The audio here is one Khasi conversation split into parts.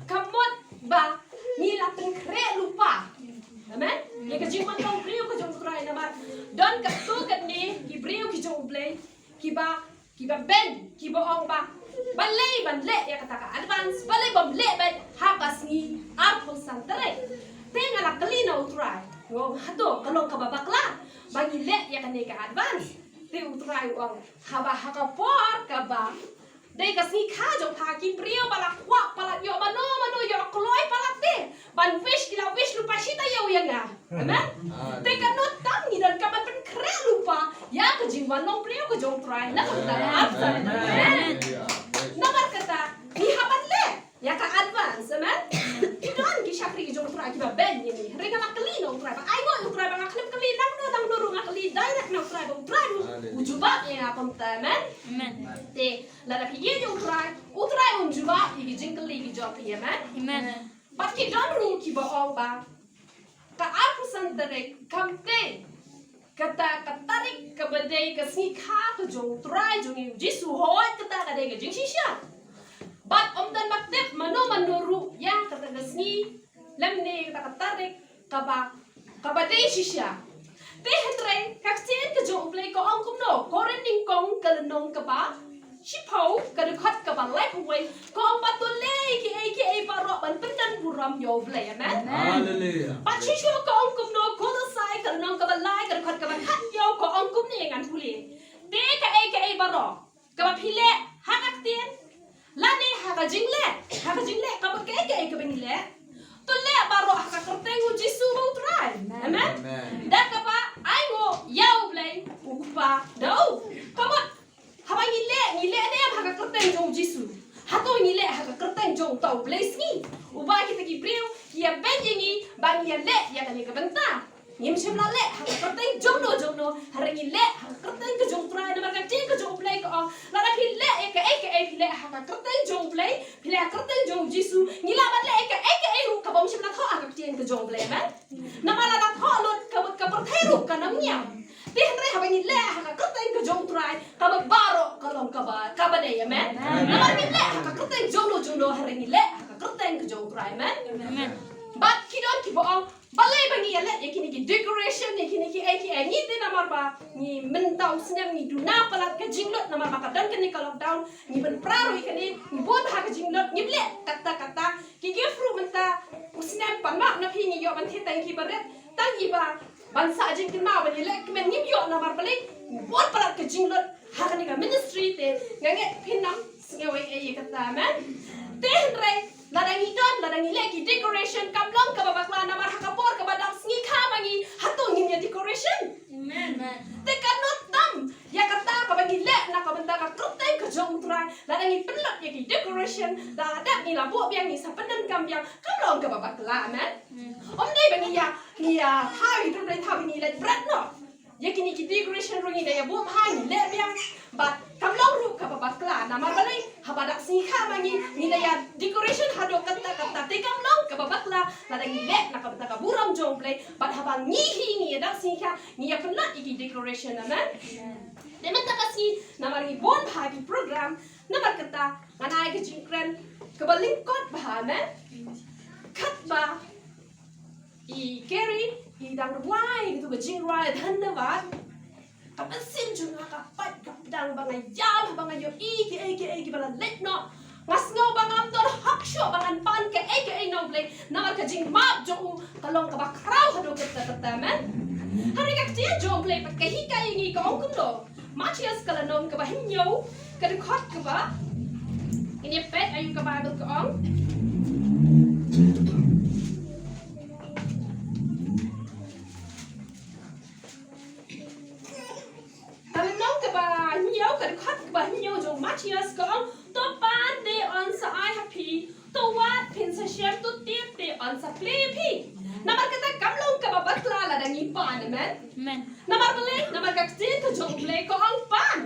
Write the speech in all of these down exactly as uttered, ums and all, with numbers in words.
Ka mut ba ngi la pynkhreh lypa. Amen. Ïa ka jingwan long briew ka jong U Trai namar don katto katne ki briew ki jong U Blei kiba, kiba beiñ, kiba ong ba balei ban leh ïa kata ka advance, balei bym leh beit ha ka sngi arphew san tarik. Te nga la kylli na U Trai, nga ong hato ka long kaba bakla ba ngi leh ïa kane ka advance. Te U Trai u ong haba ha ka por kaba dei ka sngi kha jong pha ki briew ba la kwah palat ïoh mano mano ïoh kloi palat te ban wish ki la wish lypa shi taïew ïa nga. Amen. Te ka not tam ngi donkam ban pynkhreh lypa ïa ka jingwan long briew ka jong U Trai na ka bynta ka arphew san. Amen. Namar kata ngi hap ban leh ïa ka advance, amen. Ki don ki shakri ki jong U Trai kiba beiñ ïa ngi. Hynrei nga la kylli na U Trai ba ai mo U Trai ba nga khlem kylli nangno nangno ruh, nga kylli direct na U Trai ba U Trai ruh u jubab ïa nga kumta, amen. Te lada phi ïeit ïa U Trai, U Trai un jubab ïa ki jingkylli ki jong phi, amen. Bad ki don ruh kiba ong ba ka arphew san tarik kam dei kata ka tarik kaba dei ka sngi kha ka jong U Trai jong ngi U Jisu, hooid kata ka dei ka jingshisha. Bad ym don ba tip mano mano ruh ïa kata ka sngi lymne kata ka tarik kaba, kaba dei shisha. Te hynrei ka ktien ka jong U Blei ka ong kumno, Korinth nyngkong ka lynnong kaba shiphew ka dkhot kaba laiphew wei ka ong ba to leh kiei kiei baroh ban pyndon burom ïa U Blei. Amen. Haleluya. Bad shisha ka ong kumno, Kolosai ka lynnong kaba lai ka dkhot kaba khathynñiew ka ong kumne, ngan pule. Te kaei kaei baroh kaba phi leh ha ka ktien lane ha ka jingleh, ha ka jingleh kaba kaei kaei kaba ngi leh, to leh baroh ha ka kyrteng U Jisu ba U Trai. Amen. Da kaba ainguh ïa U Blei U Kpa da u. Kaba haba ngi leh, ngi leh ne em ha ka kyrteng jong U Jisu? Hato ngi leh ha ka kyrteng jong uta U Blei sngi uba kita ki briew ki ïa beiñ ïa ngi ba ngi ïa leh ïa kane ka bynta? Ngim shym la leh ha ka kyrteng jongno jongno, hynrei ngi leh ha ka kyrteng ka jong U Trai namar ka ktien ka jong U Blei ka ong lada phi leh ïa kaei kaei phi leh ha ka kyrteng jong U Blei, phi leh ha ka kyrteng jong U Jisu, ngi lah ban leh ïa kaei kaei ruh kaba ym shym la thoh ha ka ktien ka jong U Blei, amen. Namar lada thoh lut ka mut ka pyrthei ruh kan ym ngiam. Te hynrei haba ngi leh ha ka kyrteng ka jong U Trai kaba baroh ka long kaba, kaba dei, amen. Namar ngi leh ha ka kyrteng jongno jongno, hynrei ngi leh ha ka kyrteng ka jong U Trai, amen. Bad ki don kiba ong balei ba ngi ïa leh ïa kine ki decoration, ïa kine kiei kiei. Ngi te namar ba ngi mynta u snem ngi duna palat ka jinglut namar ba ka don kane ka lockdown, ngi pynpra ruh ïa kane, ngi bun bha ka jinglut, ngim leh katta katta. Ki gift ruh mynta u snem pan map na phi ngi ïoh ban thied tang ki barit, tang kiba ban sah jingkynmaw ban ïa leh kmen ngim ïoh namar balei, ngi bun palat ka jinglut ha kane ka ministry. Te nga ngeit phin ym sngew ei ei ïa kata, amen. Te hynrei lada ngi don, lada ngi leh ki decoration kam long kaba bakla namar ha ka por kaba dang sngi kha ma ngi hato ngim ïa decoration? Amen. Te ka not tam ïa kata kaba ngi leh na ka bynta ka kyrteng ka jong U Trai, lada ngi pynlut ïa ki decoration, lada ngi la buh biang ngi sa pyndonkam biang kam long kaba bakla, amen. Ym dei ba ngi ïa, ngi ïa thaw ïa ki briew, thaw ba ngi leit bret noh. Ïa kine ki decoration ruh ngi da ïa buh bha ngi leh biang. Bad kam long ruh kaba bakla namar balei, haba dang sngi kha ma ngi, ngi da ïa decoration haduh katta katta, te kam long kaba bakla lada ngi leh na ka bynta ka burom jong U Blei. Bad haba ngi hi ngi ïa dang sngi kha ngi ïa pynlut ïa ki decoration, amen. Te mynta ka sngi namar ngi bun bha ki program, namar kata ngan ai ka jingkren kaba lyngkot bha, amen. Katba i Kerry i dang rwai katu ka jingrwai Dhanyavad, ka mynsiem jong nga ka pait ka pdang ba nga ïam ba nga ïohi kiei kiei kiba la leit noh. Nga sngew ba ngam don hok shuh ba ngan pan kaei kaei na U Blei namar ka jingmap jong u ka long kaba khraw haduh katta katta, amen. Hynrei ka ktien jong U Blei pat ka hikai ïa ngi ka ong kumno? Mathaios ka lynnong kaba hynñiew ka dkhot kaba, ngin ïa peit aïu ka Baibl ka ong. Ka lynnong kaba hynñiew ka dkhot kaba hynñiew jong Mathaios ka ong, to pan te yn sa ai ha phi, to wad phin sa shem, to tied te yn sa plie ïa phi. Namar kata kam long kaba bakla lada ngi pan, amen. Namar balei? Namar ka ktien ka jong U Blei ka ong pan.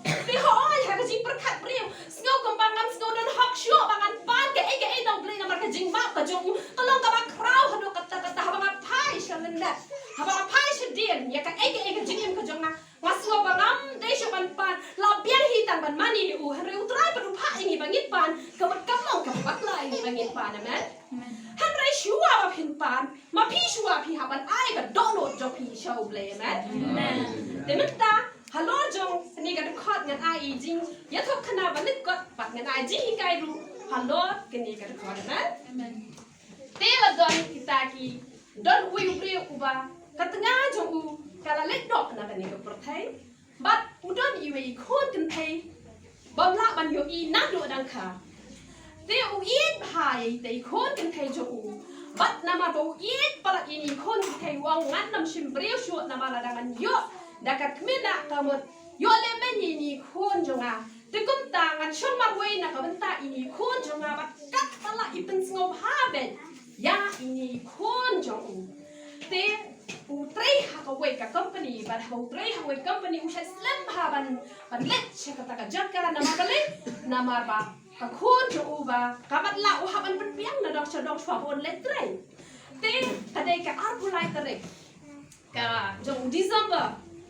Te hooid ha ka jingpyrkhat briew sngew kumba ngam sngew don hok shuh ba ngan pan kaei kaei na U Blei namar ka jingmap ka jong u ka long kaba khraw haduh katta katta. Haba nga phai sha lyndet, haba nga phai shadien ïa kaei kaei ka jingim ka jong nga, nga sngew ba ngam dei shuh ban pan, la biang hi tang ban mane ïa u. Hynrei U Trai pat u phah ïa ngi ba ngin pan, ka mut kam long kaba bakla ïa ngi. Ba ngin pan, amen. Hynrei shuwa ba phin pan, ma phi shuwa phi hap ban ai ka dohnud jong phi sha U Blei, amen. Te mynta halor jong kane ka dkhot ngan ai i jingïathuhkhana ba lyngkot bad ngan ai jinghikai ruh halor kane ka dkhot, amen. Te la don kita ki, don uwei u briew uba ka tnga jong u ka la leit noh na kane ka pyrthei. Bad u don iwei i khun kynthei bym lah ban ïohi naduh dang kha. Te u ïeit bha ïa itei i khun kynthei jong u. Bad namar ba u ïeit palat ïa ine i khun kynthei u ong ngan nym shim briew shuh namar lada ngan ïoh da ka kmie na ka mut ïoh leh beiñ ïa ine i khun jong nga. Te kumta ngan shong marwei na ka bynta ine i khun jong nga bad kat ba lah i pynsngewbha beit ïa ine i khun jong u. Te u trei ha kawei ka company, bad haba u trei ha kawei ka company u shait slem bha ban, ban leit sha kata ka jaka namar balei, namar ba ka khun jong u ba ka mat lah u hap ban pynbiang na dong sha dong shuwa ba un leit trei. Te ka dei ka arphew lai tarik ka jong u December.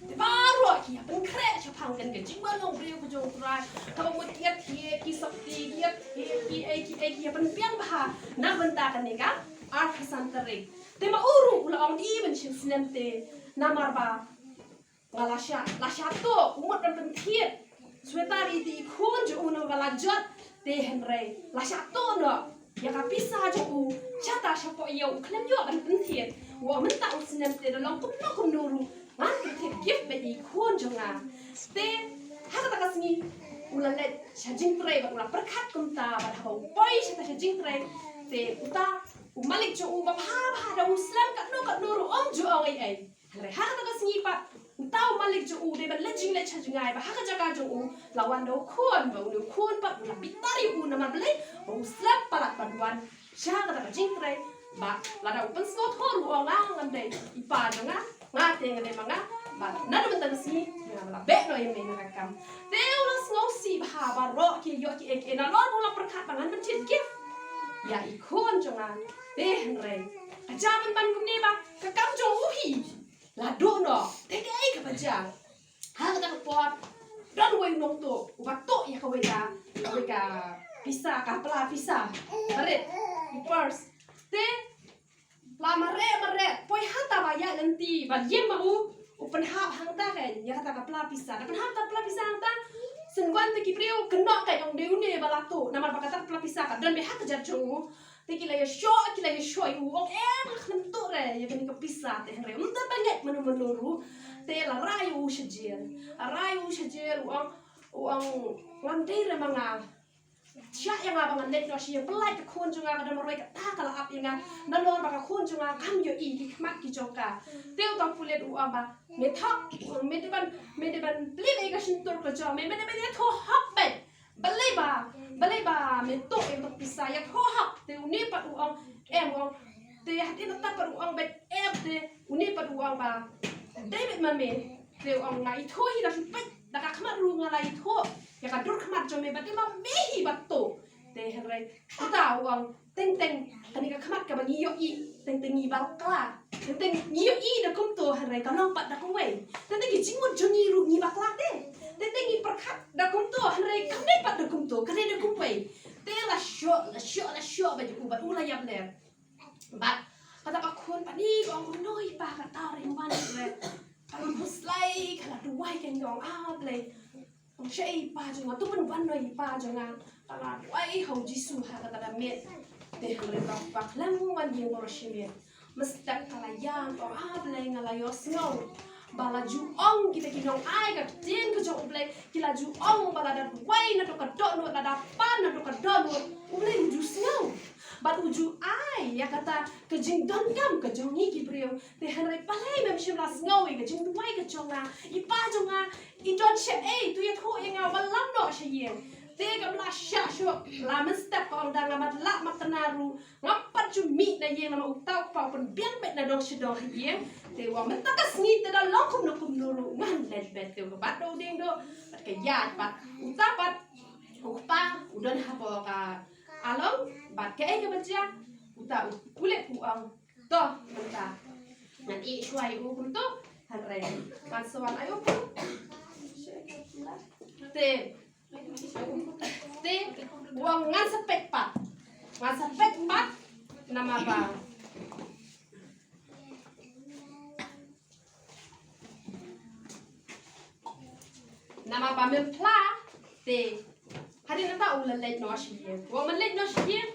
Te baroh ki ïa pynkhreh shaphang kane ka jingwan long briew ka jong U Trai. Kaba mut ki ïa thied ki sakti, ki ïa thied ki ei ki ei, ki ïa pynbiang bha na bynta kane ka arphew san tarik. Te ma u ruh u la ong dei ban shim snem te namar ba nga la shah, la shah tuh, u mut ban pynthied sweater ïa ite i khun jong u namar ba la jot, te hynrei la shah tuh noh ïa ka pisa jong u shata shapoh ïew, u khlem ïoh ban pynthied. U ong mynta u snem te da long kumno kumno ruh ngan pynthied gift beit ïa i khun jong nga. Te ha kata ka sngi u la leit sha jingtrei bad u la pyrkhat kumta, bad haba u poi shata sha jingtrei te uta u malik jong u ba bha bha da u slem katno katno ruh um ju ong ei ei. Hynrei ha kata ka sngi pat uta u malik jong u dei ban leit jingleit sha jngai, ba ha ka jaka jong u la wan da u khun, ba une u khun pat u la bitar ïa u namar balei, ba u slem palat ban wan sha kata ka jingtrei. Ba lada u pynsngewthuh ruh u ong nga ngam dei i pa jong nga, nga te nga dei ma nga. Ba naduh mynta ka sngi nga la beh noh ïa me na ka kam. Te u la sngewsih bha baroh ki ïoh kiei kiei nalor ba u la pyrkhat ba ngan pynthied gift ïa i khun jong nga. Te hynrei ka jia ban ban kumne ba ka kam jong u hi la duh noh. Te kaei kaba jia? Ha kata ka por don uwei u nongtuh uba tuh ïa kawei ka, kawei ka pisa, ka pla pisa. Barit, i purse. Te la mareh mareh, poi hangta ba ïaid lynti, ba ïeng ma u, u pynhap hangta kein ïa kata ka pla pisa. Da pynhap kata ka pla pisa hangta, shen wan te ki briew kynnoh kein ong dei une ba la tuh, namar ba kata ka pla pisa ka don beit ha ka kjat jong u. Te ki la ïashoh, ki la ïashoh ïa u, ong em, nga khlem tuh re ïa kane ka pisa. Te hynrei um da ban ngeit mano mano ruh. Te la rai ïa u sha jel, la rai ïa u sha jel, u ong, u ong ngam dei re ma nga. Shah ïa nga ba ngan leit noh sha ïing, pyllait ka khun jong nga, ka don marwei kata ka la ap ïa nga. Nalor ba ka khun jong nga kam ïohi ki khmat ki jong ka. Te uta u pulit u ong ba me thok, me dei ban, me dei ban plie ïa ka shyntur ka jong me, me dei ban ïathuh hok beit. Balei ba, balei ba me tuh ïa ka pisa, ïathuh hok. Te une pat u ong em, u ong. Te hadien kata pat u ong beit em, te une pat u ong ba dei beit ma me. Te u ong nga ithuh hi, nga shu peit da ka khmat ruh nga la ithuh ïa ka dur khmat jong me, ba dei ma me hi ba tuh. Te hynrei uta u ong teng teng kane ka khmat kaba ngi ïohi, teng teng ngi bakla. Teng teng ngi ïohi da kumto hynrei ka long pat da kawei. Teng teng ki jingmut jong ngi ruh ngi bakla te. Teng teng ngi pyrkhat da kumto hynrei kam dei pat da kumto, ka dei da kumwei. Te la shoh, la shoh, la shoh bad u, bad u la ïap lem. Bad kata ka khun pat i ong kumno i pa kata ring wan re. Ka la khuslai, ka la duwai, ka ong a Blei, ong shaei i pa jong nga, to pynwan noh i pa jong nga. Ka la duwai ha u Jisu ha kata ka miet. Te hynrei ka pa khlem wan ïing baroh shi miet. Mynstep ka la ïam, ka ong a Blei, nga la ïohsngew ba la ju ong kita ki nongai ka ktien ka jong U Blei, ki la ju ong ba lada duwai naduh ka dohnud, lada pan naduh ka dohnud, U Blei u ju sngew bad u ju ai ïa kata ka jingdonkam ka jong ngi ki briew. Te hynrei balei mem shym la sngew ïa ka jingduwai ka jong nga? I pa jong nga i don shaei, to ïathuh ïa nga, wallam noh sha ïing. Te kam lah shah shuh, la mynstep ka ong da nga mat lah mat tna ruh ngam pat ju mih na ïing namar uta u kpa u pynbiang beit na dong sha dong ha ïing. Te u ong mynta ka sngi te da long kumno kumno ruh ngan leit beit. Te u kbat da u dieng duh bad ka ïaid bad uta pat u kpa u don hapoh ka along bad kaei kaba jia, uta u pulit u ong to mynta ngan ïeh shuwa ïa u kumto. Hynrei ngan sa wan ai u. Te, te u ong ngan sa peit pat. Nga sa peit pat namar ba, namar ba mem phla te hadien nangta u la leit noh sha ïing. Wa man leit noh sha ïing,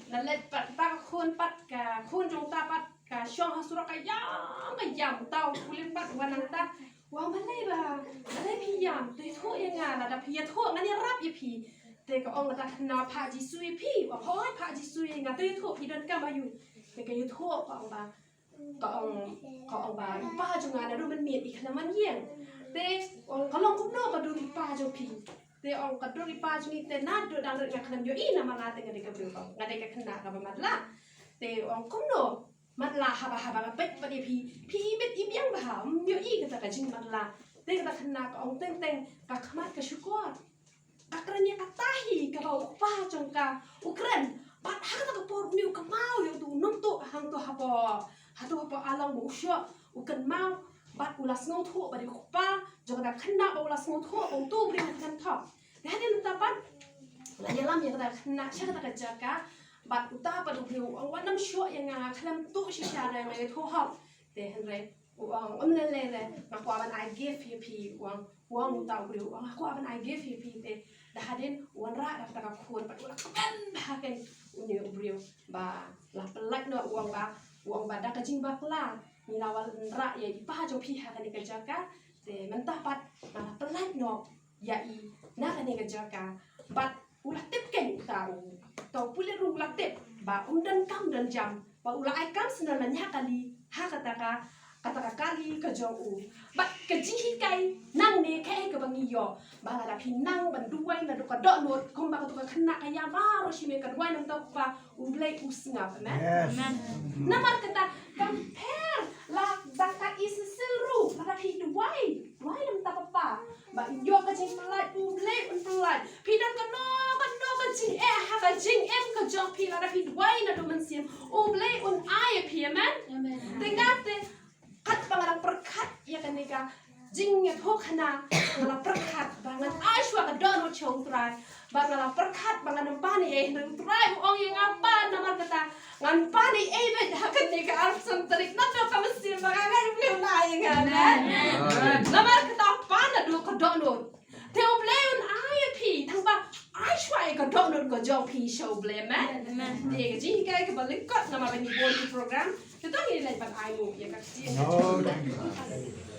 la leit pat ta ka khun, pat ka khun jong ta pat ka shong ha surok ka ïam ka ïam. Ta u kulim pat wa nangta, wa balei ba, balei phi ïam? To ïathuh ïa nga, lada phi ïathuh ngan ïarap ïa phi. Te ka ong kata ka khynnah, phah Jisu ïa phi. Wa hoi, phah Jisu ïa nga, to ïathuh phi donkam aïu. Te ka ïathuh, ka ong ba, ka ong, ka ong ba i pa jong nga naduh mynmiet i khlem wan ïing. Te ong ka long kumno ka dur i pa jong phi? Te ong ka dur i pa jong ngi te naduh dang rit nga khlem ïohi namar nga te nga dei ka briew, nga dei ka khynnah kaba matlah. Te ong kumno matlah, haba, haba nga peit pat ïa phi, phi i bit i biang bha, ym ïohi kata ka jingmatlah. Te kata ka khynnah ka ong teng teng, ka khmat ka shukor. Ka kren ïa kata hi kaba u kpa jong ka u kren. Bad ha kata ka por une u kynmaw ïa uto u nongtuh hangto hapoh, hato hapoh along ba u shoh u kynmaw. Bad u la sngewthuh ba dei u kpa jong kata ka khynnah, ba u la sngewthuh ba uto u briew u khlem thok. Te hadien nangta pat la ïalam ïa kata ka khynnah sha kata ka jaka. Bad uta pat u briew u ong, wat nym shoh ïa nga, nga khlem tuh shisha, nga ïathuh hok. Te hynrei u ong, ym lei lei re, nga kwah ban ai gift ïa phi. U ong, u ong uta u briew, u ong, nga kwah ban ai gift ïa phi. Te da hadien u wanrah da kata ka khun, bad u la kmen bha kein une u briew ba la pyllait noh. U ong ba, u ong ba da ka jingbakla ngi la wanrah ïa i pa jong phi ha kane ka jaka. Te mynta pat nga la pyllait noh ïa i na kane ka jaka. Bad u la tip kein uta u, uta u pulit ruh u la tip ba um don kam don jam, ba u la ai kam sngewbha na ïa kali ha kata ka, kata ka kali ka jong u. Bad ka jinghikai nangne kaei kaba ngi ïoh, ba lada phi nang ban duwai naduh ka dohnud, kumba kato ka khynnah ka ïam baroh shi miet ka duwai na uta u kpa, U Blei u sngap. Amen. Yes. Amen. Namar kata kam pher la dang ka Israel ruh, lada phi duwai, duwai na uta u kpa ba un ïoh ka jingpyllait, U Blei un pyllait. Phi don kano kano ka jingeh ha ka jingim ka jong phi, lada phi duwai naduh mynsiem, U Blei un ai ïa phi. Amen. Amen. Te nga te katba nga dang pyrkhat ïa kane ka jingïathuhkhana, nga la pyrkhat ba ngan ai shuwa ka dohnud sha U Trai. Ba nga la pyrkhat ba ngan ym pan ei ei, hynrei U Trai u ong ïa nga, pan, namar kata ngan pan ei ei beit ha kane ka arphew san tarik. Naduh ka mynsiem ba nga ngeit U Blei un ai ïa nga. Amen. Namar kata pan naduh ka dohnud. Te U Blei un ai ïa phi, tang ba ai shuwa ïa ka dohnud ka jong phi sha U Blei. Amen. Amen. Te ka jinghikai kaba lyngkot namar ba ngi bun ki program, te to ngin leit ban ai nguh ïa ka ktien. Oh, thank you.